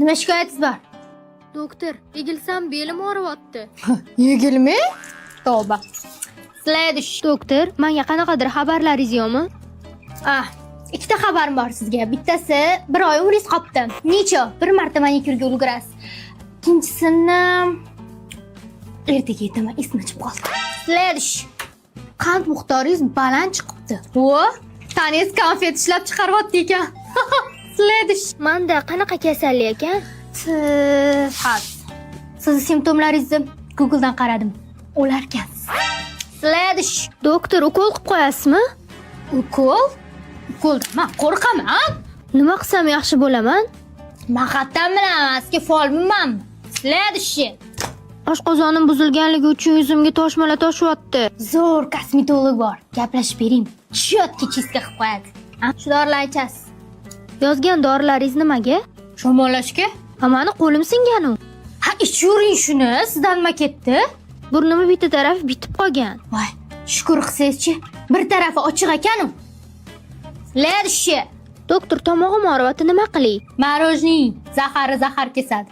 Nima shikoyatingiz bor? Doktor, egilsam belim og'riyapti. Egilma? Tavba. Следующий. Doktor, menga qanaqadir xabarlaringiz yo'qmi? Ah, ikkita xabarim bor sizga. Bittasi, bir oy umringiz qolibdi. Necha? Bir marta manikyurga ulgurasiz. Ikkinchisini ertaga aytaman, esimdan chiqib qoldi. Следующий. Qand miqdoringiz baland chiqibdi. Vo, tanangiz konfet ishlab chiqaryapti ekan. Следующий. Manda qanaqa kasallik ekan? Haz. Sizni simptomlaringizni Google'dan qaradim. O'larkansiz. Следующий. Doktor, ukol qilib qo'yasizmi? Ukol? Ukoldan man qo'rqaman. Nima qilsam yaxshi bo'laman? Man qayerdan bilaman, sizga folbinmanmi? Следующий. Oshqozonim buzilganligi uchun yuzimga toshmalar toshyapti. Zo'r kosmetolog bor. Gaplashib bering. Чётко чистка qilib qo'yadi. Ha, shu dorilarni ichasiz. Yozgan dorilaringiz nimaga? Shamollashga? Ha, mani qo'lim singanu. Ha, ichavering shuni. Sizdan nima ketdi? Burnimni bitta tarafi bitib qolgan. Voy, shukur qilsangizchi, bir tarafi ochiq ekanu. Следующий. Doktor, tomog'im og'riyapti, nima qilay? Мороженое zahari zahar kesadi.